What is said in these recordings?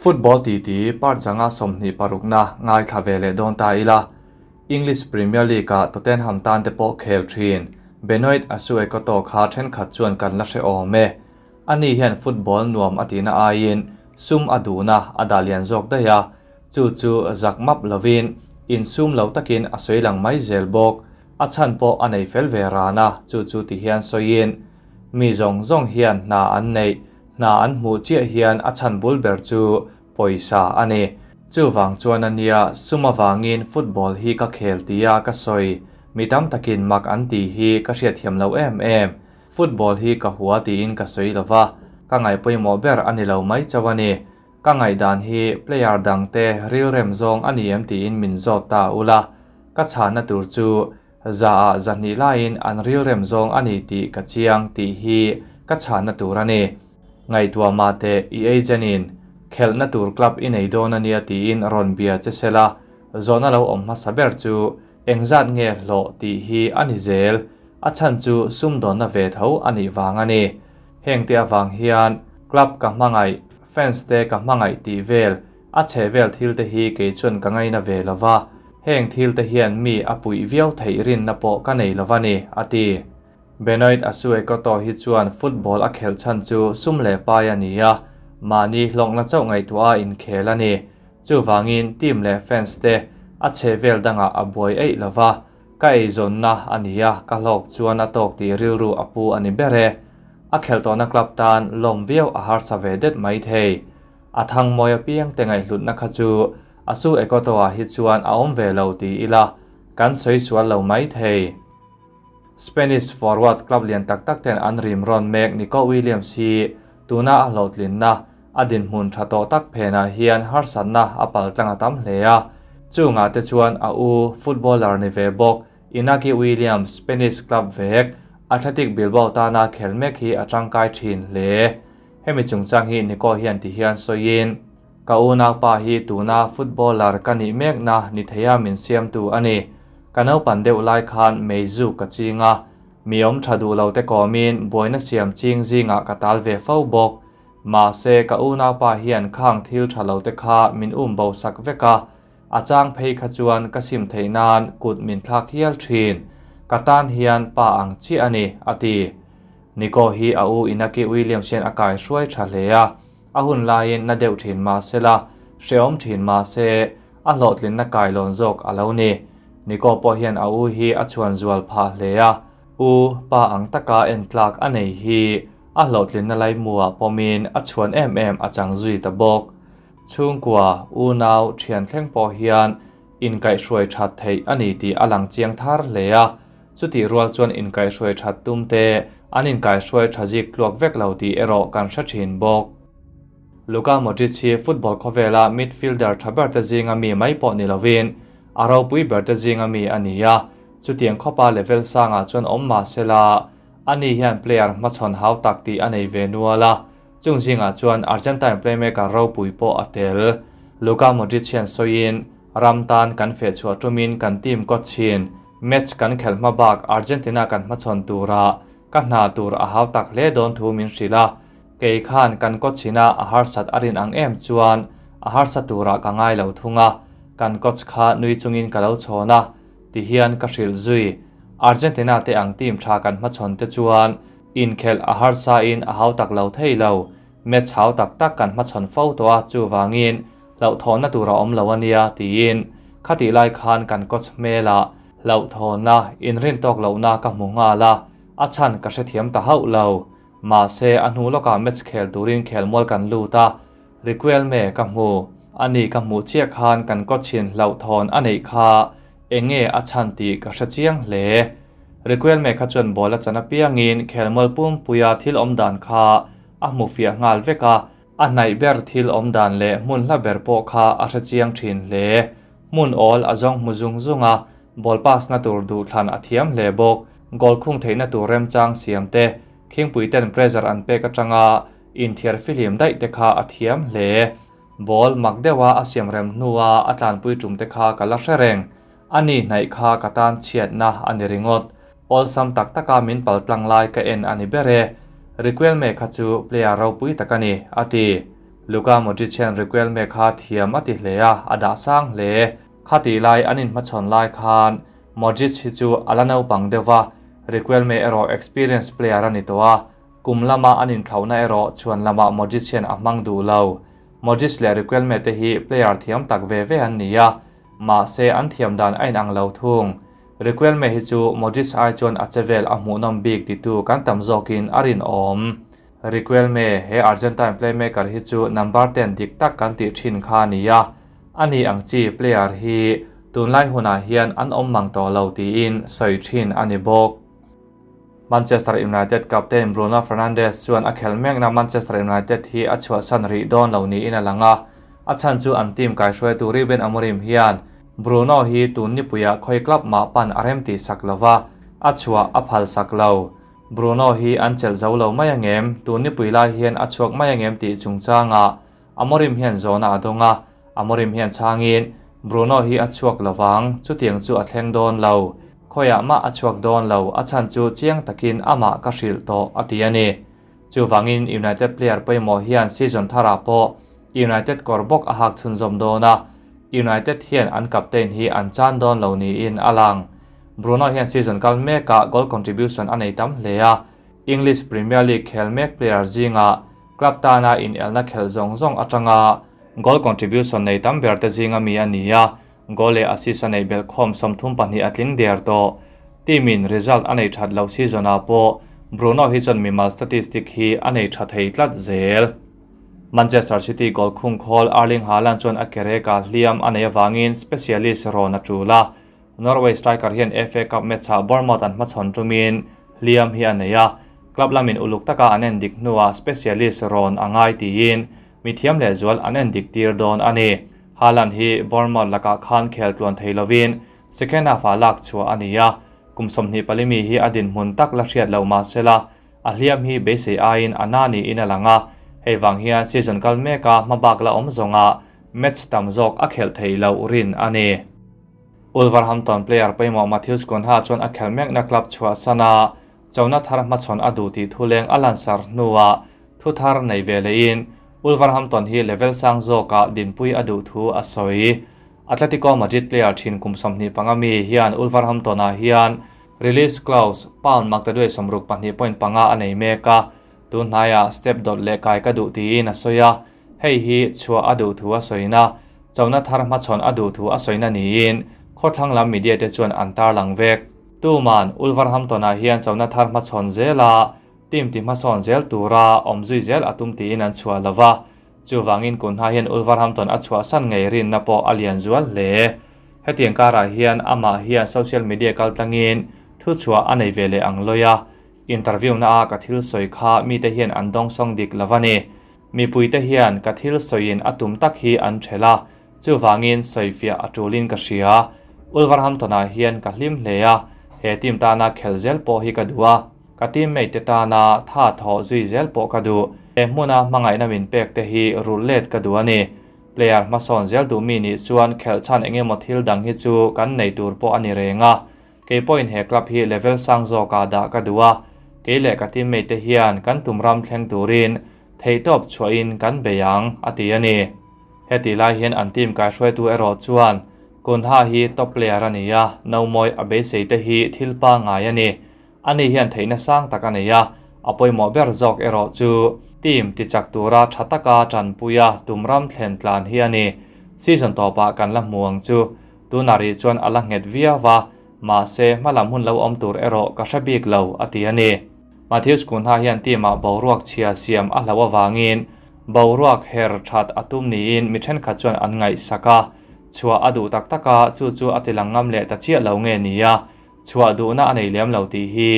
Football titi part zanga 26na ngaithla ve leh dawn ta ila. English Premier League-ah Tottenham tan te pawh khel thin Benoit Assou-Ekotto kha thenkhat chuan kan la hre awm e. Ani hian football nuam a tihna aiin sum a duhna a dah lian zawk daih a, chu chu zak map lovin insum lo takin a sawi lang mai zel bawk. A chhan pawh a nei fel ve ran a, chu chu ti hian sawiin mi zawng zawng hian hna an neih, hna an hmuh chiah hian a chhan bul ber chu pawisa a ni. Chuvang chuan a nia, sum avangin football hi ka khel tia ka sawi, mi tam takin mak an tih hi ka hriatthiam lo em em. Football hi ka hua tiin ka sawi lo va, ka ngaih pawimawh ber a ni lo mai chauh a ni. Ka ngaihdan hi player dangte rilrem zawng a ni em tiin min zawt ta ula, ka chhanna tur chu zaah zahnih laiin an rilrem zawng a ni tih ka chiang tih hi ka chhanna tur a ni. Ngaihtuah mah teh i agent-in khelhna tur club i nei dawn a nia tiin rawn bia che sela, zawhna lo awm hmasa ber chu Engzat nge hlawh tih hi a ni zel, a chhan chu sumdawnna ve tho a nih vang a ni. Hengte avang hian club ka hmangaih, fans te ka hmangaih tih vel, a chhe vel thil te hi kei chuan ka ngaina ve lo va, heng thil te hian mi a puih viau theih rinna pawh ka nei lo va ni, a ti. Benoit Assou-Ekotto hi chuan football a khelh chhan chu sum leh pai a ni a, mahni hlawkna chauh ngaihtuah a inkhel a ni. Chuvangin team leh fans te a chhe vel dangah a buai eih lo va, ka eizawnna a ni a, ka hlawk chuan a tawk tih rilru a pu a ni ber e. A khelh tawhna club tan lawm viau a harsa ve det mai thei. A thangmawi apiang te ngaihhlutna kha chu Assou-Ekotto-ah hi chuan a awm ve lo ti ila kan sawi sual lo mai thei. Spanish forward club lian tak tak ten an rim rawn mek Nico Williams hi tuna a hlawhtlinna a dinhmun tha tawh tak phenah hian harsatna a paltlang a tam hle a. Chungah te chuan a u footballer ni ve bawk Inaki Williams Spanish club vek Athletic Bilbao tana khel mek hi a tangkai thin hle. Hemi chungchang hi Nico hian ti hian sawiin, Ka unaupa hi tuna footballer ka nih mekna ni theia min siamtu a ni. Ka naupan deuh lai khan mei zuk ka ching a, mi awm tha duh lo te kawmin buaina siam ching zingah ka tal ve fo bawk. Mahse ka unaupa hian khang thil tha lo te kha min um bo sak vek a, a chang phei kha chuan ka sim theih nan kut min thlak hial thin. Ka tan hian pa ang chiah a ni, a ti. Nico hi a u Inaki Williams hian a kaihruai tha hle a. A hun laiin na deuh thin mah sela, hrehawm thin mah se, a hlawhtlinna kailawn zawk a lo ni. Nico pawh hian a u hi a chhuan zual phah hle a, u pa ang taka en tlak a nei hi a hlawhtlinna laimuah pawmin a chhuan em em a chang zui ta bawk. Chhungkua, unau, thian thleng pawh hian inkaihhruai that theih a ni tih a lang chiang thar hle a, Chutih rual chuan inkaihhruai that tum te an inkaihhruai tha zik tluak vek lo tih erawh kan hre thin bawk. Luka Modric hi football khawvela midfielder tha ber te zinga mi mai pawh ni lovin a ropui ber te zinga mi a ni a, chutiang khawpa level sangah chuan awm mah sela ani hian player hmachhawn hau tak tih a nei ve nual a, chung zingah chuan Argentine playmaker ropui pawh a tel. Luka Modric hian sawiin ram tan kan fehchhuah tumin kan team coach-in Match kan khelh hma bak Argentina kan hmachhawn tura ka hna tur a hau tak hle dawn thu min hrilh a, kei khan kan coach ina a harsat a rin ang em chuan a harsa turah ka ngai lo thung a, kan coach kha nui chungin ka lo chhawn a, tihian ka hrilh zui. Argentina te ang team tha kan hmachhawn te chuan inkhelh a harsa in a hau tak lo thei lo, match hau tak tak kan hmachhawn fo tawh a chuvangin Hlauhthawnna tur a awm lo a nia tiin khatih lai khan kan coach hmelah hlauhthawnna inrin tawk lohna ka hmu nghal a, a chhan ka hrethiam ta hauh lo. Mahse a hnu lawkah match khel turin khelmual kan lut a, Riquelme ka hmu. Ani ka hmuh chiah khan kan coach-in hlauhthawn a neih kha eng nge a chhan tih ka hre chiang hle. Riquelme kha chuan ball a chan apiangin khelmual pumpuia thil awm dan kha a hmu fiah nghal vek a, A hnaih ber thil awm dan leh hmun hla ber pawh kha a hre chiang thin hle. Hmun awl a zawng hmu zung zung a, ball pass na tur duhthlan a thiam hle bawk. Goal khung theihna tur remchang siam te, khingpui ten pressure an pek atanga inthiar fihlim daih te kha a thiam hle. Ball mak deuha a siam rem hnua a tlanpui tum te kha ka la hre reng. A ni hnaih kha ka tan chhiatna a ni ringawt. Awlsam tak taka min pal tlang lai ka en a ni ber e. Riquelme kha chu player ropui tak a ni, a ti. Luka Modric hian Riquelme kha thiam a ti hle a, a dah sang hle. Khatih lai an inhmachhawn lai khan Modric hi chu a la naupang deuh va, Riquelme erawh experience player a ni tawh a, kum lama an inthlauhna erawh chhuan lamah Modric hian a hmang duh lo. Modric leh Riquelme te hi player thiam tak ve ve an ni a, mahse an thiam dan a inang lo thung. Riquelme hi chu Modric ai chuan a che vel a hmuhnawm bik titu kan tam zawkin a rinawm. Riquelme, he Argentine playmaker hi chu number ten dik tak kan tih thin kha a ni a, ani ang chi player hi tunlai hunah hian an awm mang tawh lo tiin sawi thin a ni bawk. Manchester United captain Bruno Fernandes chuan a khelh mekna Manchester United hi a chhuahsan rih dawn lo niin a lang a, a chhan chu an team kaihruaitu Ruben Amorim hian Bruno hi tun nipuiah khawi club mah pan a remtih sak lova, a chhuah a phal sak lo. Bruno hi an chelh zo lo mai angem, tun nipui lai hian a chhuak mai angem tih chungchangah Amorim hian zawhna a dawng a, Amorim hian chhangin, Bruno hi a chhuak lovang, chutiang chu a thleng dawn lo. Khawiah mah a chhuak dawn lo, a chhan chu chiang takin amah ka hrilh tawh, a ti a ni. Chuvangin United player pawimawh hian season tharah pawh United kawr bawk a hak chhunzawm dawn a, United hian an captain hi an chan dawn lo niin a lang. Bruno hian season kal mekah goal contribution a nei tam hle a, English Premier League khel mek player zingah club tana inelna khelh zawng zawng atanga goal contribution nei tam ber te zinga mi a ni a, goal leh assist a neih belhkhawm 32 a tling der tawh. Team in result a nei that loh season ah pawh Bruno hi chuan mimal statistic hi a nei tha thei tlat zel. Manchester City goal khung khawl Erling Haaland chuan a kereka hliam a neih avangin specialist rawn a tul a, Norway striker hian FA Cup match-ah Bournemouth an hmachhawn tumin hliam hi a nei a, club lamin uluk taka an endik hnuah specialist rawn a ngai tiin mithiam lehzual an endik tir dawn a ni. Haaland hi Bournemouth lakah khan khel tluan thei lovin second half-ah lak chhuah a ni a, kum 24 mi hi a dinhmun tak la hriat loh mahsela a hliam hi beisei aiin a na niin a lang a, hei vang hian season kal meka hmabak la awm zawngah match tam zawk a khelh theih loh rin a ni. Wolverhampton player pawimawh Matheus Cunha chuan a khelh mekna club chhuahsan a, chona thar hmachhawn a duh tih thuleng a lansar hnuah thu thar nei ve lehin Wolverhampton hi level sang zawkah dinpui a duh thu a sawi. Atletico Madrid player thin kum 25 mi hian Wolverhampton-ah hian release clause pound maktaduai 62.5 a nei mek a, tun hnaiah step dawt leh kai ka duh tiin a sawi a, hei hi chhuah a duh thu a sawina, chona thar hmachhawn a duh thu a sawina niin khawthlang lam media te chuan an tarlang vek. Tuman Wolverhampton-ah hian chona thar hmachhawn zela team ti hmasawn zel tura awm zui zel a tum tiin an chhuah lova, chuvangin Cunha hian Wolverhampton a chhuahsan ngei rinna pawh a lian zual hle. Hetiang karah hian amah hian social media kaltlangin thu chhuah a nei ve leh ang lawi a, interview na a ka thil sawi kha mite hian an dawngsawng dik lova ni. Mipuite hian ka thil sawiin a tum tak hi an ṭhelh a, chuvangin sawifiah a ṭulin ka hria. Wolverhampton-ah hian ka hlim hle a, he team tana khelh zel pawh hi ka duh a, ka teammate te tana tha thawh zui zel pawh ka duh. He hmuna hmangaihna min pek te hi rulh let ka duh a ni. Player hmasawn zel duh mi nih chuan khelh chhan eng emaw thil dang hi chu kan nei tur pawh a ni reng a, Kei pawhin he club hi level sang zawkah dah ka duh a, kei leh ka teammate te hian kan tum ram thleng turin theihtawp chhuahin kan bei ang, a ti a ni. Heti lai hian an team kaihruaitu erawh chuan Cunha hi top player a ni a, nomawi a beisei te hi thil pangngai a ni. Ani hian theihna sang tak a nei a, a pawimawh ber zawk erawh chu team tichak tura tha taka tanpuia tum ram thlen tlan hi a ni. Season tawpah kan la hmu ang chu. Tunah rih chuan a la nghet viau va, mahse hmalam hun lo awm tur erawh ka hre bik lo, a ti a ni. Matheus Cunha hian team-ah boruak chhia siam a hlauh avangin boruak her that a tum niin mi thenkhat chuan an ngaihsak a, chhuah a duh tak tak a, chu chu a tilang ngam leh ta chiah lo nge ni a, chhuah duhna a nei lem lo tih hi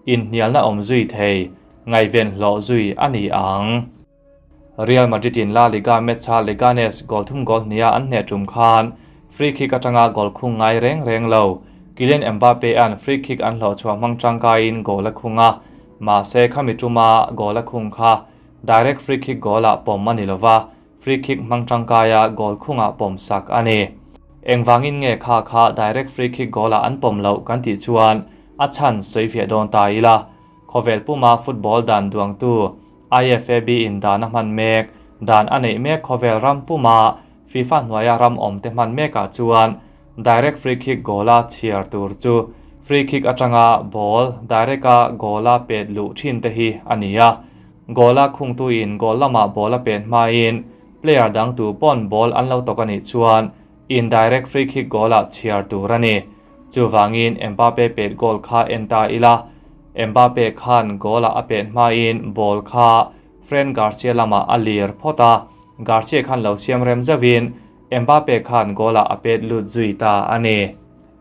inhnialna awm zui thei, ngaihven hlawh zui a ni ang. Real Madrid in La Liga match-a Leganes goal thum goal hniha an hneh tum khan free kick atanga goal khung ngai reng reng lo. Kylian Mbappe-a'n free kick an hlawh chhuah hmang tangkaiin goal a khung a, mahse khami tuma goal a khung kha direct free kick goal-ah pawm a ni lova, free kick hmang tangkaia goal khungah pawm sak a ni. Engvangin nge kha kha direct free kick goal-ah an pawm loh kan tih chuan a chhan sawifiah dawn ta ila. Khawvel puma football dan duangtu IFAB in dan a hman mek. Dan a neih mek khawvel ram puma FIFA hnuaia ram awmte hman mekah chuan direct free kick goal-a chhiar tur chu free kick atanga ball direct-a goal-a pet luh thin te hi a ni a. Goal-a khungtuin goal lamah ball a pet hmain player dang tu pawn ball an lo tawk a nih chuan indirect free kick goal-ah chhiar tur a ni. Chuvangin Mbappe pet goal kha en ta ila, Mbappe khan goal-ah a pet hmain ball kha Fran Garcia lamah a lir phawt a, Garcia khan lo siam rem zauhin Mbappe khan goal-ah a pet lut zui ta a ni.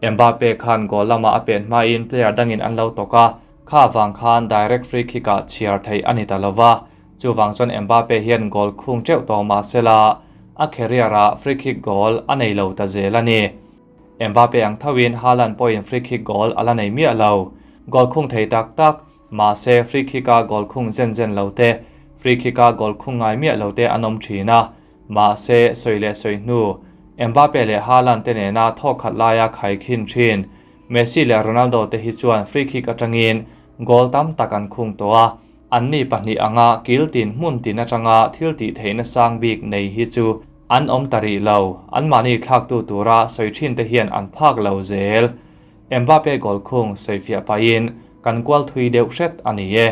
Mbappe khan goal lamah a pet hmain player dangin an lo tawk a, kha vang khan direct free kick-ah chhiar theih a ni ta lo va, chuvang chuan Mbappe hian goal khung teuh tawh mah sela a career-ah free kick goal a nei lo ta zel a ni. Mbappe ang thoin Haaland pawhin free kick goal a la nei miah lo. Goal khung thei tak tak Mahse, free kick-a goal khung zen zen lo te, free kick-a goal khung ngai miah lo te an awm thin a. Mahse, sawi leh sawi hnu, Mbappe leh Haaland te nena thawk khat laia khai khin thin. Messi leh Ronaldo te hi chuan free kick atangin goal tam tak an khung tawh a. Anni pahnih anga kil tin hmun tin atanga thil tih theihna sang bik nei hi chu an awm ta rih lo. Anmahni thlaktu tura sawi thin te hian an phak lo zel. Mbappe goal khung sawifiah pahin kan kual thui deuh hret a ni e.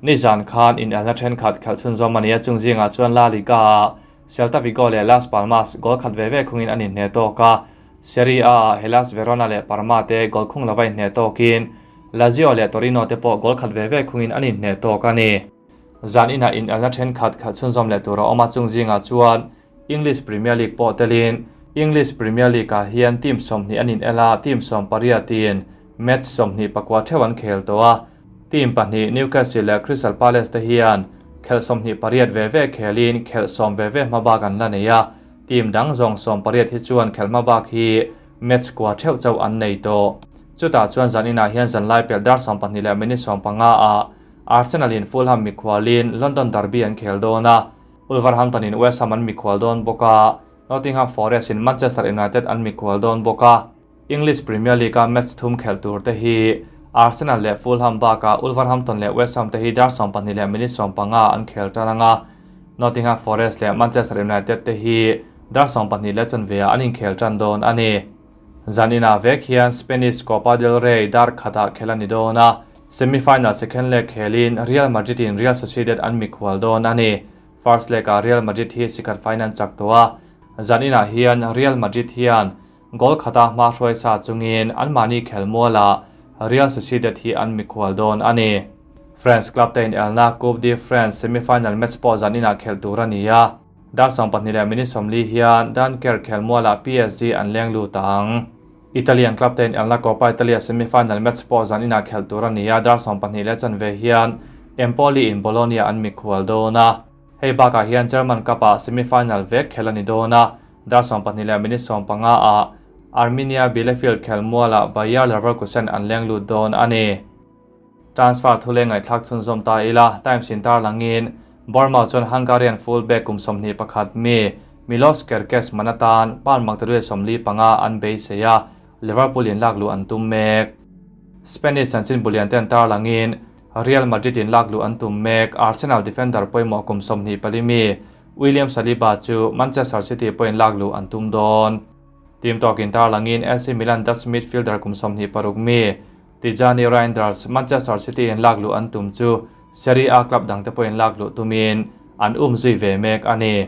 Nizan khan inelna thenkhat khalh chhunzawm a ni a, chung zingah chuan La Liga-ah Celta Vigo leh Las Palmas goal khat ve ve khungin an inhne tawk a, Serie A-ah Hellas Verona leh Parma te goal khung lova inhne tawkin Lazio leh Torino te pawh goal khat ve ve khungin an inhne tawk a ni. Zan inah inelna thenkhat khalh chhunzawm leh tur a awm a, chung zingah chuan English Premier League pawh telin English Premier League-ah hian team 20 an inel a, team 18 in match 24 theuh an khel tawh a. Team pahnih Newcastle leh Crystal Palace te hian khelh 28 ve ve khelin khelh 10 ve ve hma bak an la nei a, team dang zawng 18 hi chuan khelh hma bak hi match kua theuh chauh an nei tawh. Chutah chuan zan inah hian zanlai pelh dar 12 leh minute 15 ah Arsenal in Fulham mikhualin London Derby an khel dawn a, Wolverhampton in West Ham an mikhual dawn bawk a, Nottingham Forest in Manchester United an mikhual dawn bawk a. English Premier League-a match thum khelh tur te hi Arsenal leh Fulham bakah Wolverhampton leh West Ham te hi dar 12 leh minute 15 an khel tan ang a, Nottingham Forest leh Manchester United te hi dar 12 leh chanve ah an inkhel tan dawn a ni. Zaninah vek hian Spanish Copa del Rey dar khatah khelh a ni dawn a, semi-final second leg khelin Real Madrid in Real Sociedad an mikhual dawn a ni. First leg ah Real Madrid hi sikhat faiin an chak tawh a, zaninah hian Real Madrid hian goal khata hma hruai sa chungin anmahni khelmualah Real Sociedad hi an mikhual dawn a ni. France club te inelna Coupe de France semi-final match pawh zaninah khelh tur a ni a. Dar 12 leh minute 40 hian Dunkirk khelmualah PSG an leng lut ang. Italian club te inelna Coppa Italia semi-final match pawh zaninah khelh tur a ni a, dar 12 leh chanve hian Empoli in Bologna an mikhual dawn a. Hei bakah hian German Cup-ah semi-final vek khelh a ni dawn a, dar 12 leh minute 15 ah Arminia Bielefeld khelmualah Bayer Leverkusen an leng lut dawn a ni. Transfer thu leh ngaihthlak chhunzawm ta ila, Times in tarlangin Bournemouth chuan Hungarian full-back kum 21 mi Milos Kerkez man atan pound maktaduai 45 an beisei a, Liverpool in lak luh an tum mek. Spanish chanchin bulian ten tarlangin Real Madrid in lak luh an tum mek. Arsenal defender pawimawh kum 24 mi William Saliba chu Manchester City pawhin lak luh an tum dawn. Team tawkin tarlangin AC Milan Dutch midfielder kum 26 mi Tijjani Reijnders Manchester City in lak luh an tum chu Serie A club dangte pawhin lak luh tumin an um zui ve mek a ni.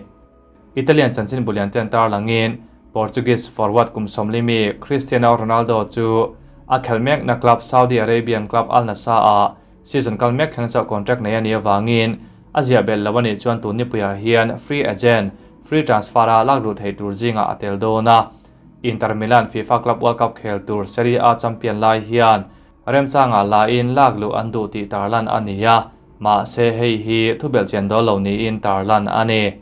Italian chanchin bulian ten tarlangin Portuguese forward kum 40 mi Cristiano Ronaldo chu a khel mekna club Saudi Arabian club Al Nassr ah season kal mek thleng chauh contract nei a nih avangin a ziah belh lo a nih chuan tun nipuiah hian free agent, free transfer a lak luh theih tur zingah a tel dawn a. Inter Milan FIFA Club World Cup khel tur Serie A champion lai hian remchangah lain lak luh an duh tih tarlan a ni a, mahse hei hi thubelh chian dawl lo niin tarlan a ni.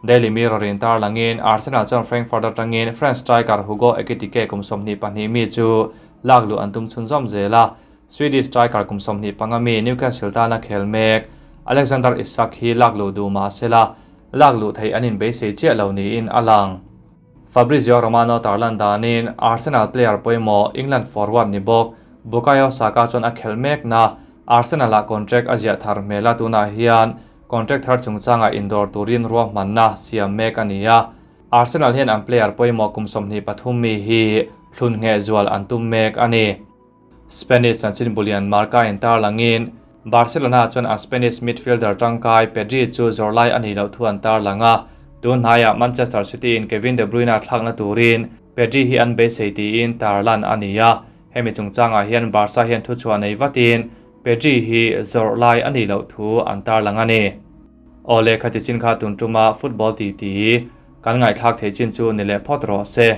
Daily Mirror in tarlangin Arsenal chuan Frankfurt atangin French striker Hugo Ekitike kum 22 mi chu lak luh an tum chhunzawm zel a, Swedish striker kum 25 mi Newcastle tana khel mek Alexander Isak hi lak luh duh mahsela lak luh theih an inbeisei chiah lo niin a lang. Fabrizio Romano tarlan danin Arsenal player pawimawh England forward ni bawk Bukayo Saka chuan a khelh mekna Arsenal-ah contract a ziah thar hmel a, tunah hian Contract thar chungchangah indawr turin ruahmanna siam mek a ni a, Arsenal hian an player pawimawh kum 23 mi hi thlun ngheh zual an tum mek a ni. Spanish chanchin bulian Marca in tarlangin, Barcelona chuan an Spanish midfielder tangkai Pedri chu zawrhlai a nih loh thu an tarlang a, tun hnaiah Manchester City in Kevin De Bruyne thlakna turin Pedri hi an beisei tiin tarlan a ni a, hemi chungchangah hian Barca hian thuchhuah nei vatin Pedri hi zawrhlai a nih loh thu an tarlang a ni. Awle, khati chin kha tun tuma football titi kan ngaihthlak thei chin chu ni leh phawt rawh se.